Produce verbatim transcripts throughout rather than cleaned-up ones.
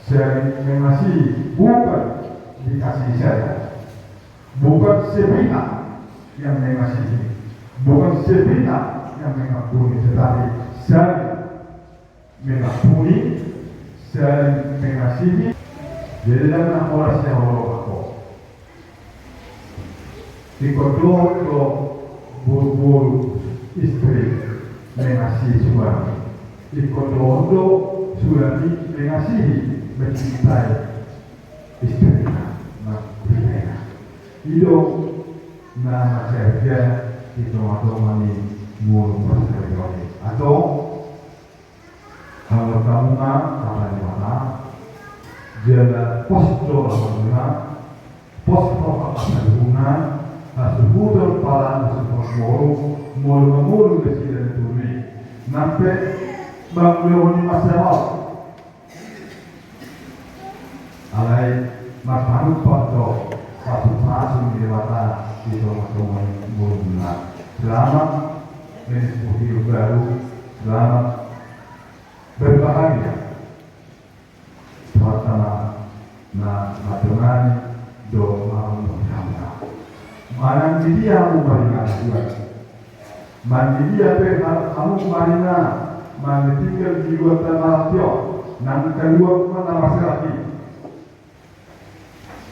Saling mengasihi, bukan dikasihi saja. Bukan sepihak yang mengasihi, bukan sepihak yang mengampuni, tetapi saling mengampuni, saling mengasihi. Jadi, ndang na horas sian holong ho. Ingkon dohot do boru-boru, istri mengasihi suami. Ingkon dohot do suami mengasihi, mencintai istrina, ma-, istrina. I do na marharga di tonga-tonga ni ngolu parsaripeon i. Antong, hamu, hamu ma hata ni Debata, jala pos do rohamuna, pos roha parsaripeonmuna, hasuhuton parange, hasuhuton boru, molo mangolu nasida na tolu i. Nang pe mangulahon i masa laho. Alai marpanumpak do pasu-pasu ni Debata di tonga-tonga ni ngoluna. Selamat menempuh hidup baru, selamat berbahagia. Sahat ma na mandongani dohot mangulahon hamuna. Manang di dia hamu maringanan, manang di dia pe ha-, hamu maringanan, manang tinggal di luar tanah tio, nang kaluar ma na marserah i.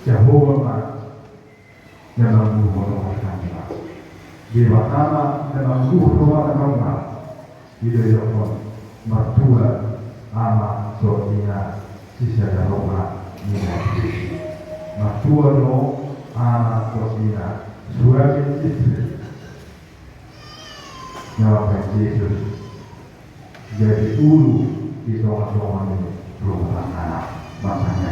Jahowa ma na manguluhon roha ni hamuna. Debata ma na manguluhon roha ni hamuna. Didokhon, martua ama dohot ina sisada roha ni na tusi. Martua do ama dohot ina, suami istri. Nyawa Jesus jadi ulu di tonga-tonga ni rumah tangga. Makanya,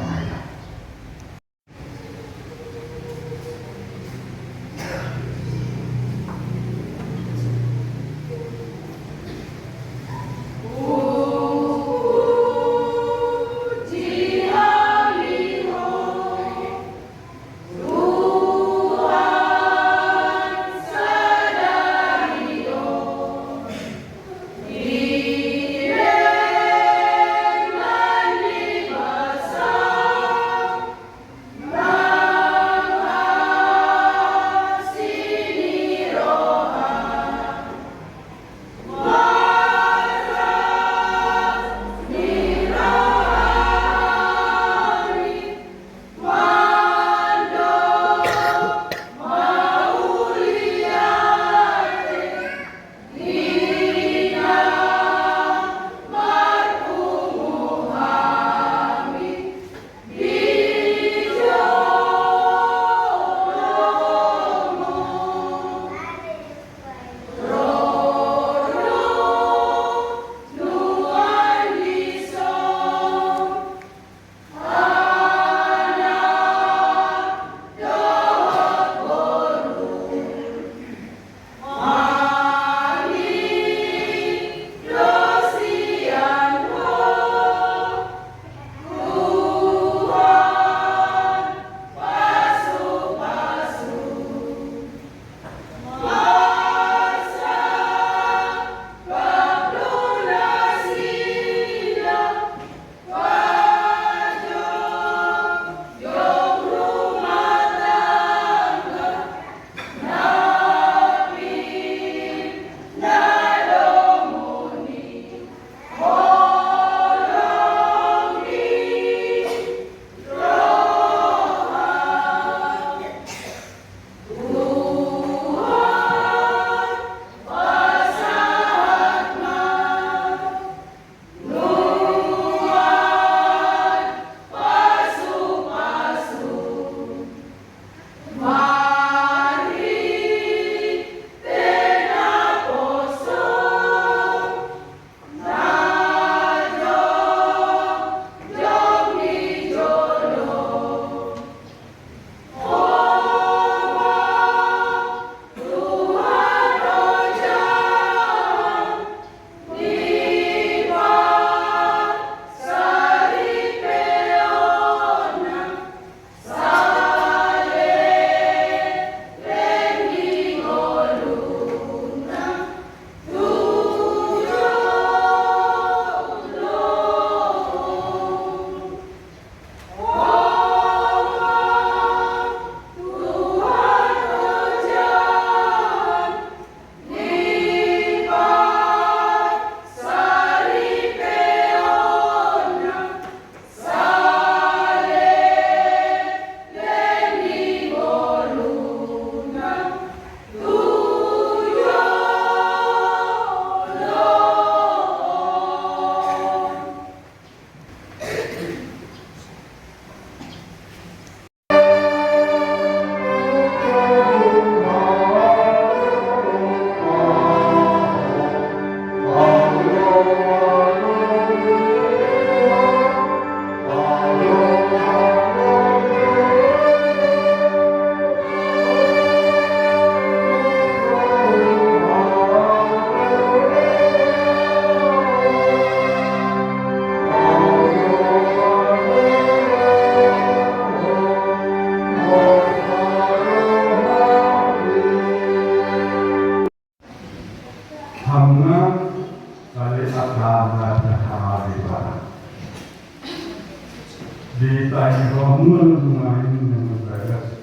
Di tahi roha muna nuaeng na marbagas,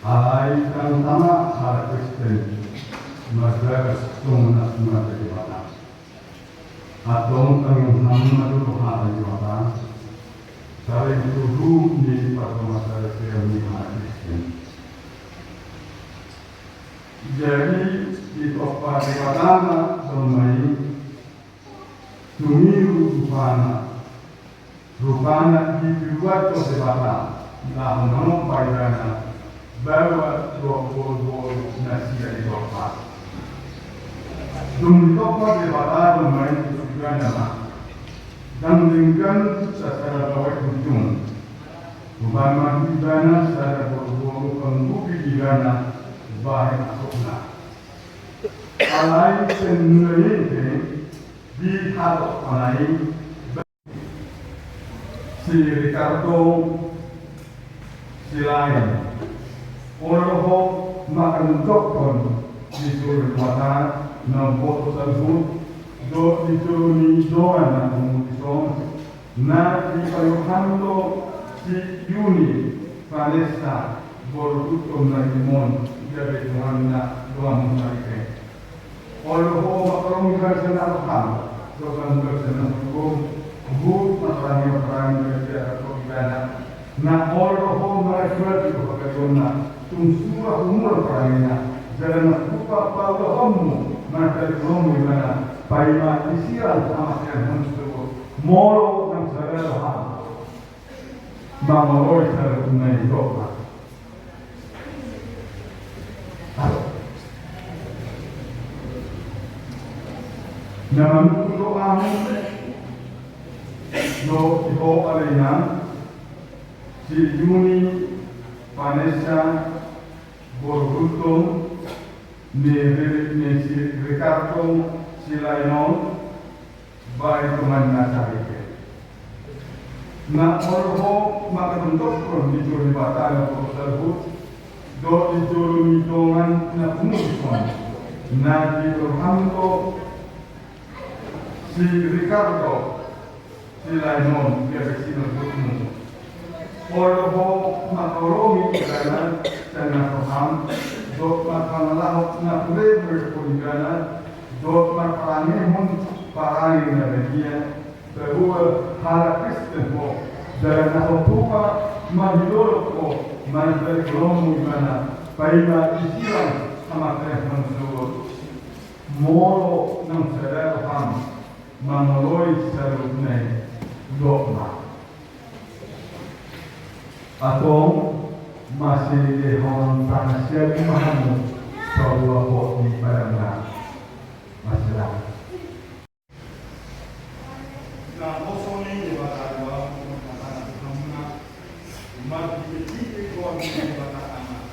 alai tangtama halak Kristen marbagas songon na mata Debata. Antong tangiang hamu ma tu roha ni Debata, saleleng tubu ni parroha salelengleleng ni halak Kristen. Jadi ditompa Debata ma domma i, tumiru rupana. Rupana dipiluat do Debata laho manompa ibana baoa dohot boruboru na sian i tompa. Dung ditompa Debata domma i tu ibana ma, ndang denggan sasada baoa i hunjung. Tubu ma tu ibana sada boruboru panggupi ibana bahen asokna. Alai sian mulai i pe di hatop panai si Ricardo Silain. Olo ho manondokkon di suru mata na boto saluhut dohot di suru ni dongan na pungu dison na dipaluhon do si Yuni Vanessa boru Gultom na rimon gabe donganna dongan muna i pe. Olo ho mangkaholongi bangso na roham, dohot bangso na hurang, huhut marparange-parange di adopan ibana. Na olo ho marajulaju hagarionna, tung sura humurang parangena, jala na hupaulahonmu manang taliklonmu ibana, paima disirang hamatean on sogot, molo nang sada roham mangoloi saluhutna i, dok ma. Na manungkun do ahu, dohot di ho ale inang, si Yuni Vanessa boru Gultom, ni Ri-, ni si Ricardo Silain on, bahen donganna saripe. Na olo ho manondokkon di jolo ni Debata na boto saluhut, dohot di jolo ni dongan na pungu dison na dipaluhon do si Ricardo Silain on gabe sinondukmu. Olo ho mangkaholongi ibana sian na so ham, dohot manghalashon na hurang-hurang ibana, dohot marparangehon parange na badia, bahwa halak Kristen ho, jala na so hupaulahon ho manang taliklonmu ibana, paima disirang hamatean on sogot, molo nang sada roham mangoloi saluhutna i, dok ma. Antong, mauliate ma hami, parhasiangan ma hamu, saur matua di padangna. Marsilang. Na poso ni Debata Debata, umat di Debata Ama.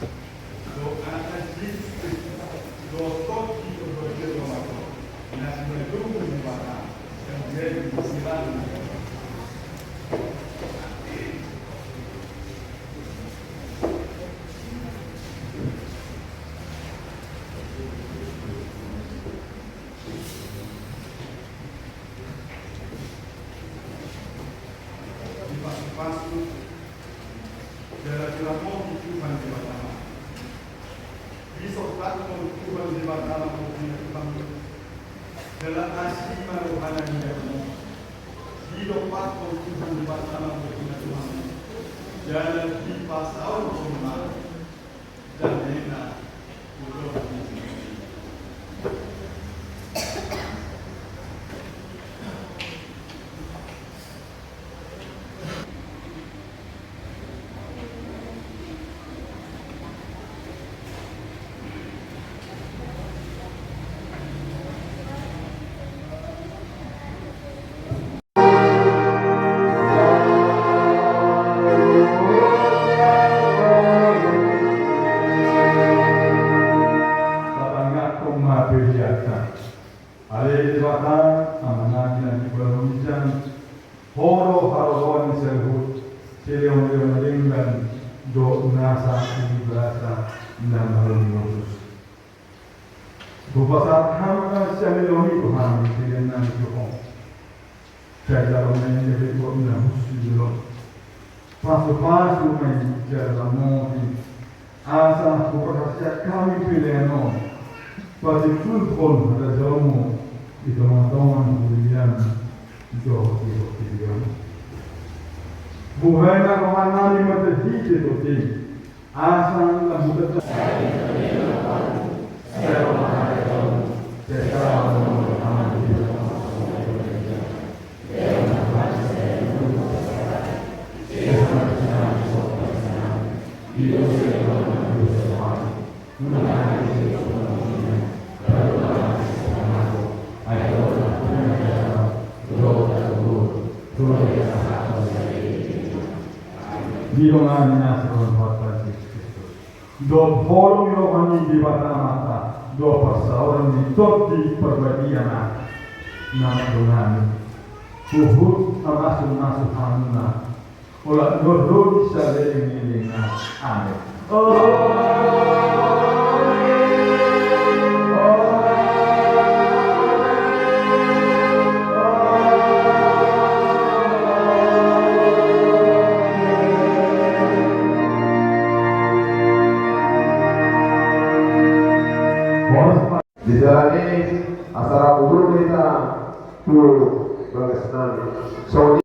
Dipasu-pasu jala diramoti Tuhan Debata. Disopathon Tuhan Debata ma rohana tu hamu, jala asi ma rohana di hamu. Didompathon Tuhan Debata ma rohana tu hamu, jala dipasaorhon ma damena. Tatangiangkon ma pelean. Ale Debata, Amanami na di banua ginjang, Ho do haroroan ni saluhut silehonlehon na denggan dohot nasa ni basa na malum ni Moses. Hupasahat hami ma sian lehonmi tu hami, peleannami tu Ho. Sai jalo ma i gabe uap na hushus di jolom. Pasu-pasu ma i jala ramoti, asa huparhaseat hami pelean on, patimbulhon harajaonmu di tonga-tonga ni huriaM dohot di portibi on. Buhai ma rohanami marhite Tondi, asa lam Di tonga ni na sihol hata Jesus Kristus, dohot holong ni roha ni Debata Amanta, dohot parsaoran ni Tondi Parbadia ma na mandongani, huhut mamasu-masu hamuna, olo, dohot di saleleng ni lelengna. Amen. Di dalam ini acara ulur kita tu bagas nami. So,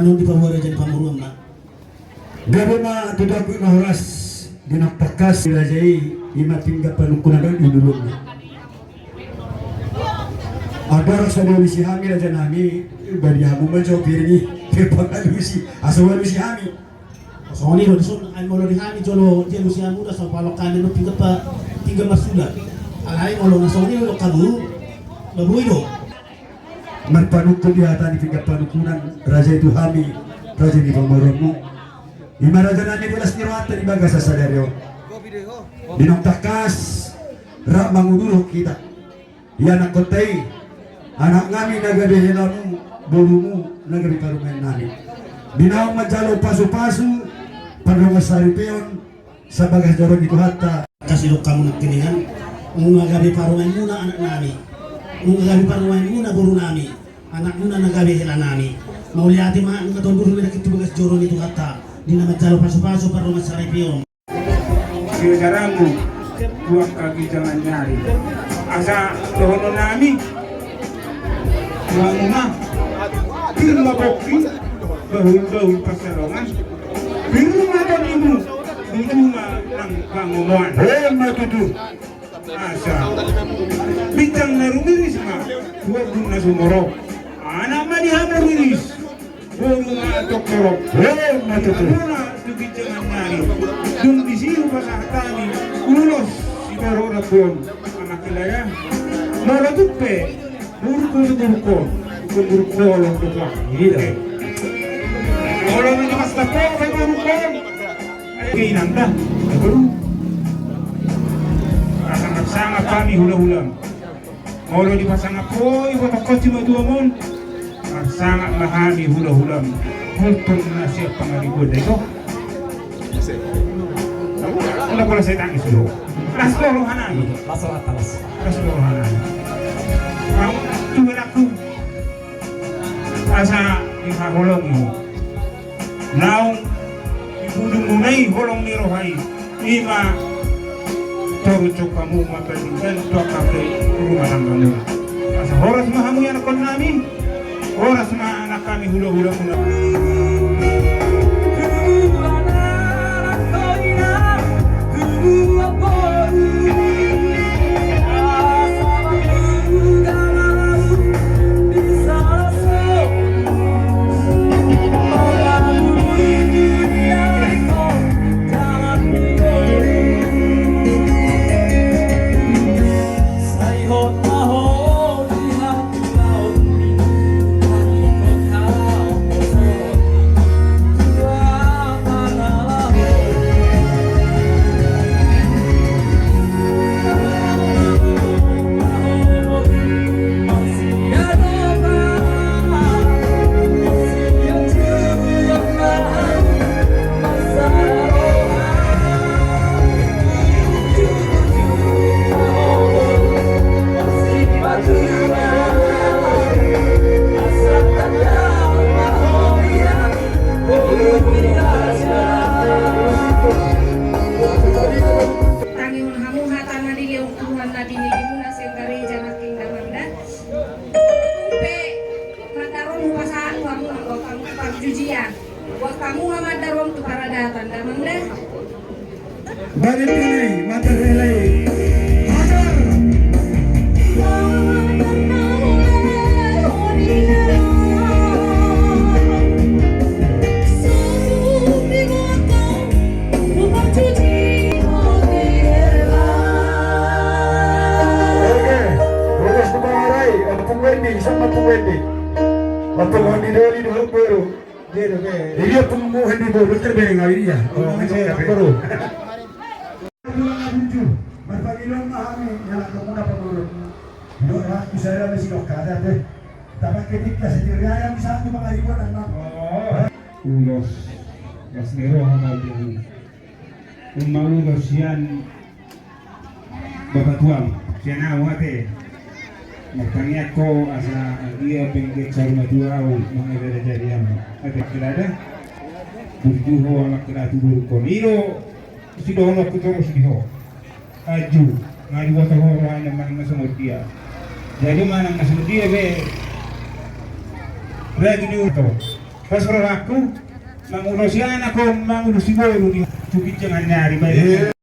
Di paboa raja ni pamoruon ma. Gabe ma tutu, angkup ma horas. Di na tangkas raja i, i ma pinggan panungkunan di uluna. Andorang so dialusi hami raja nami, badia hamu ma jo piring i, pe pangalusi, asa ualusi hami. Songon i do dison, ai molo di hami jolo dialusi hamu da, so palok hami do pinggan pa, pinggan marsuda. Alai molo na songon i do hamu, na boi do. Marpanungkun di hata ni pinggan panungkunan raja i tu hami, raja ni pamoruonmu. I ma raja nami di las ni rohanta di bagasan sadari on. Di na tangkas rap mangudurhon hita. Ianakhonta i, anak nami na gabe helamu, borumu na gabe parumaen nami. Di naung manjalo pasupasu, pardongan saripeon, sian bagas joro ni Tuhanta. Kasidok hamu nangkiningan, nunga gabe parumaenmuna anak nami, nunga gabe parumaenmuna boru nami, anakmuna na gabe hela nami. Mauliate ma, nunga tondurhon ma i nangkin tu bagas joro ni Tuhanta, di na manjalo pasupasu pardongan saripeon. Siajaranmu, tu angka ginjangan ni ari. Asa dohonon nami, hamu ma, pir ma pongki, bahul-bahul pansalongan, pir ma tondimu, tutu ma nang pangomoan. Emma tutu. Asa binjang na rumiris ma, tu ombun na sumorop. Anak ma di hamu riris, boru ma antong torop. Emma tutu. Muna tu ginjangan ni ari. Dung disi hupasahat hami ulos sitorop rambu on. Ama Kilaya, molo tung pe buruk on, buruk on, buruk on, holong tu Tuhan. Iya. Oke. Molo na mas tapo pe buruk on. Oke, inang da. Buruk. Asa marsangap hami hula-hulam. Molo dipasangap ho ibotohon simatua on, marsangap ma hami hula-hulam. Kultur na siap pangaribuan da ito. Unda pola sai tangis do. Las do roha nami. Las roha, las. Las do roha nami. Au tu beraku. Asa dihaholongi ho. Naung dipudun muna i holong ni roha i, i ma toru copamu mambandingkan tu angka pe rumah tanggamuna. Asa horas ma hamu ianakhon nami, horas ma anak hami hula-hula muna. Tangihon hamu hata na dilehon Tuhan na binege muna sian gareja nangkin, damang da. Tung pe mandar on hupasahat tu hamu, nang gokhon hamu parjujian. Buat hamu ma mandar on tu paradatan, damang da. Balik pilih, mandar relay. Mandar. Oke, bagas tu pangarai, Ompung Wendy, sama Ompung Wendy. Ompung Wendy doli, doli, doli. Jadi, oke. Iya, Ompung Wendy, doli, terbengal, iya. Oh, ini saya, oke. Baru. Tulang abunju, marpangidoan ma hami, ianakhonmuna pamoruon. Dok, ya, bisa ada, bisa dok, kada, deh. Tapakke tingkas, jadi, ya, yang bisa, aku pangaribuan, anak. Oh. Ulos, las ni roha ma di hamu. Ima ulos sian bapa tuamu, sian ahu ate. Martangiang ho asa anggiat pe anggiat saur matua ahu mangajar-ajari hamu. Ate Kilada. Burju ho anak Kilada tu buruk on. I do sidohononku torus di ho. Aju, nga diboto ho rohana manang na songon dia. Jadi manang na songon dia pe. Lagi di uto. Pas rohangku mangulosi anak on, mangulosi boru di tu ginjang ni ari bae.